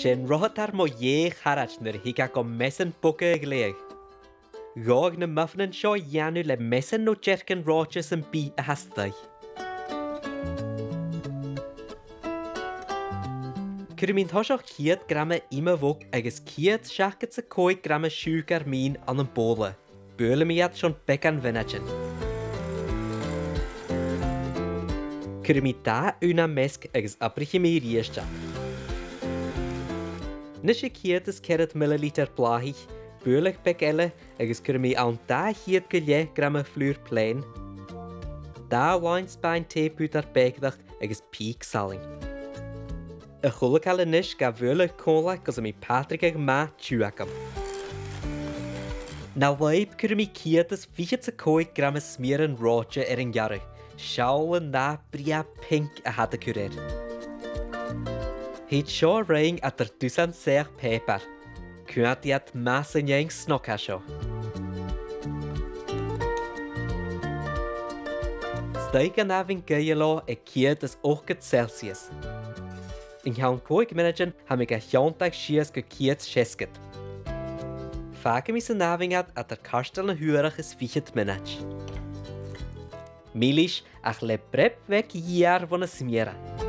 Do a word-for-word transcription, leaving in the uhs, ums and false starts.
Dèan rothadair mu dheidhinn charaid nuair a thig e gu measan boga a ghleidheadh. Gheibh na muffinean seo a dhèanamh le measan no dearcan reòite sam bith a th' a-staigh. Cuiridh mi an toiseach ceud grama ìm bhog agus ceud seachdad 's a còig grama siùcar mìn ann am bobhla. Buailidh mi iad son beagan mhionaidean. Cuiridh mi dà ùine am measg agus obraichidh mi a-rithist e. A-nis a' cheud is ceathrad millilitear blàthaich, buailidh beag eile agus cuiridh mi ann dà cheud gu leth grama flùr plèan, dà làn spàin tì pùdar bèicearachd agus pìos salainn. A h-uile càil a-nis ga bhualadh còmhla gus am bi pàtraig math tiugh agam. Na lùib cuiridh mi ceud is fichead 's a còig grama smiaran reòite air an gearradh. Seall an dath brèagha pinc a tha iad a' cur air. Thèid seo a ruighinn eadar dusan soitheach pàipeir. Cumaidh iad math san fheadhainn snog a tha seo. Stèidhidh an àmhainn gaoithe leotha aig ceud is ochdad Celsius. An ceann còig mionaidean tha mi ga thionndadh sìos gu ceud seasgad. Fàgaidh mi san àmhainn iad eadar cairteal na h-uarach is fichead mionaid. Milis ach le breab bheag gheur bho na smiaran.